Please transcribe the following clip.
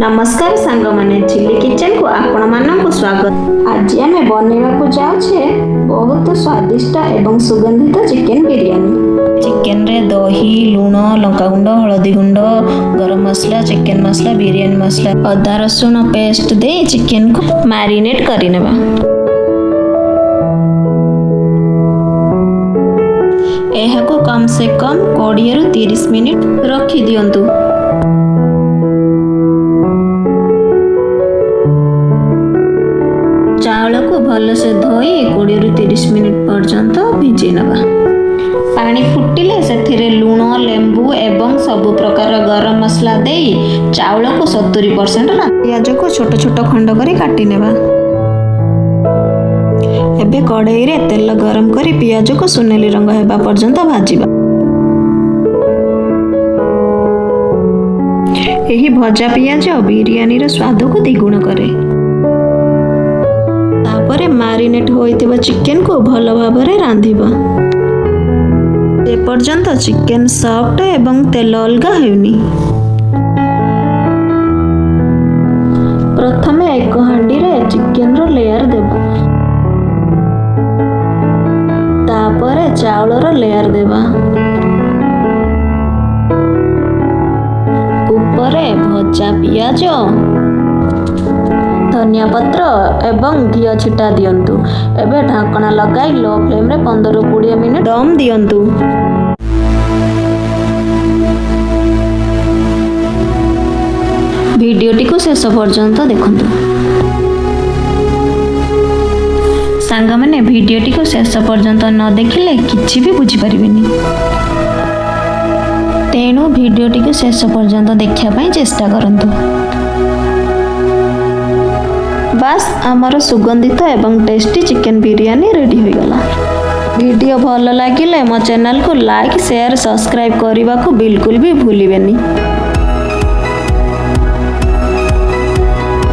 ନମସ୍କାର ସାଙ୍ଗମାନେ, ଚିଲି କିଚେନକୁ ଆପଣମାନଙ୍କୁ ସ୍ୱାଗତ। ଆଜି ଆମେ ବନେଇବାକୁ ଯାଉଛେ ବହୁତ ସ୍ୱାଦିଷ୍ଟ ଏବଂ ସୁଗନ୍ଧିତ ଚିକେନ ବିରିୟାନୀ। ଚିକେନରେ ଦହି, ଲୁଣ, ଲଙ୍କାଗୁଣ୍ଡ, ହଳଦୀ ଗୁଣ୍ଡ, ଗରମ ମସଲା, ଚିକେନ ମସଲା, ବିରିୟାନୀ ମସଲା, ଅଦା ରସୁଣ ପେଷ୍ଟ ଦେଇ ଚିକେନକୁ ମ୍ୟାରିନେଟ୍ କରିନେବା। ଏହାକୁ କମ୍ ସେ କମ୍ 20ରୁ 30 ମିନିଟ୍ ରଖିଦିଅନ୍ତୁ। ଚାଉଳକୁ ଭଲସେ ଧୋଇ 20ରୁ 30 ମିନିଟ୍ ପର୍ଯ୍ୟନ୍ତ ଭିଜେଇ ନେବା। ପାଣି ଫୁଟିଲେ ସେଥିରେ ଲୁଣ, ଲେମ୍ବୁ ଏବଂ ସବୁ ପ୍ରକାର ଗରମ ମସଲା ଦେଇ ଚାଉଳକୁ 70%। ପିଆଜକୁ ଛୋଟ ଛୋଟ ଖଣ୍ଡ କରି କାଟି ନେବା। ଏବେ କଡ଼େଇରେ ତେଲ ଗରମ କରି ପିଆଜକୁ ସୁନେଲି ରଙ୍ଗ ହେବା ପର୍ଯ୍ୟନ୍ତ ଭାଜିବା। ଏହି ଭଜା ପିଆଜ ବିରିୟାନୀର ସ୍ୱାଦକୁ ଦ୍ୱିଗୁଣ କରେ। ତାପରେ ମ୍ୟାରିନେଟ୍ ହୋଇଥିବା ଚିକେନକୁ ଭଲ ଭାବରେ ରାନ୍ଧିବା, ଯେପର୍ଯ୍ୟନ୍ତ ଚିକେନ ସଫ୍ଟ ଏବଂ ତେଲ ଅଲଗା ହେଉନି। ପ୍ରଥମେ ଏକ ହାଣ୍ଡିରେ ଚିକେନର ଲେୟାର ଦେବା, ତାପରେ ଚାଉଳର ଲେୟାର ଦେବା, ଉପରେ ଭଜା ପିଆଜ, ଧନିଆ ପତ୍ର ଏବଂ ଘିଅ ଛିଟା ଦିଅନ୍ତୁ। ଏବେ ଢାଙ୍କଣା ଲଗାଇ ଲୋ ଫ୍ଲେମ୍ରେ 15ରୁ 20 ମିନିଟ୍ ଦମ୍ ଦିଅନ୍ତୁ। ଭିଡ଼ିଓଟିକୁ ଶେଷ ପର୍ଯ୍ୟନ୍ତ ଦେଖନ୍ତୁ ସାଙ୍ଗମାନେ। ଭିଡ଼ିଓଟିକୁ ଶେଷ ପର୍ଯ୍ୟନ୍ତ ନ ଦେଖିଲେ କିଛି ବି ବୁଝିପାରିବେନି, ତେଣୁ ଭିଡ଼ିଓଟିକୁ ଶେଷ ପର୍ଯ୍ୟନ୍ତ ଦେଖିବା ପାଇଁ ଚେଷ୍ଟା କରନ୍ତୁ। ବାସ୍, ଆମର ସୁଗନ୍ଧିତ ଏବଂ ଟେଷ୍ଟି ଚିକେନ ବିରିୟାନୀ ରେଡ଼ି ହୋଇଗଲା। ଭିଡ଼ିଓ ଭଲ ଲାଗିଲେ ମୋ ଚ୍ୟାନେଲକୁ ଲାଇକ୍, ସେୟାର, ସବସ୍କ୍ରାଇବ୍ କରିବାକୁ ବିଲକୁଲ ବି ଭୁଲିବେନି।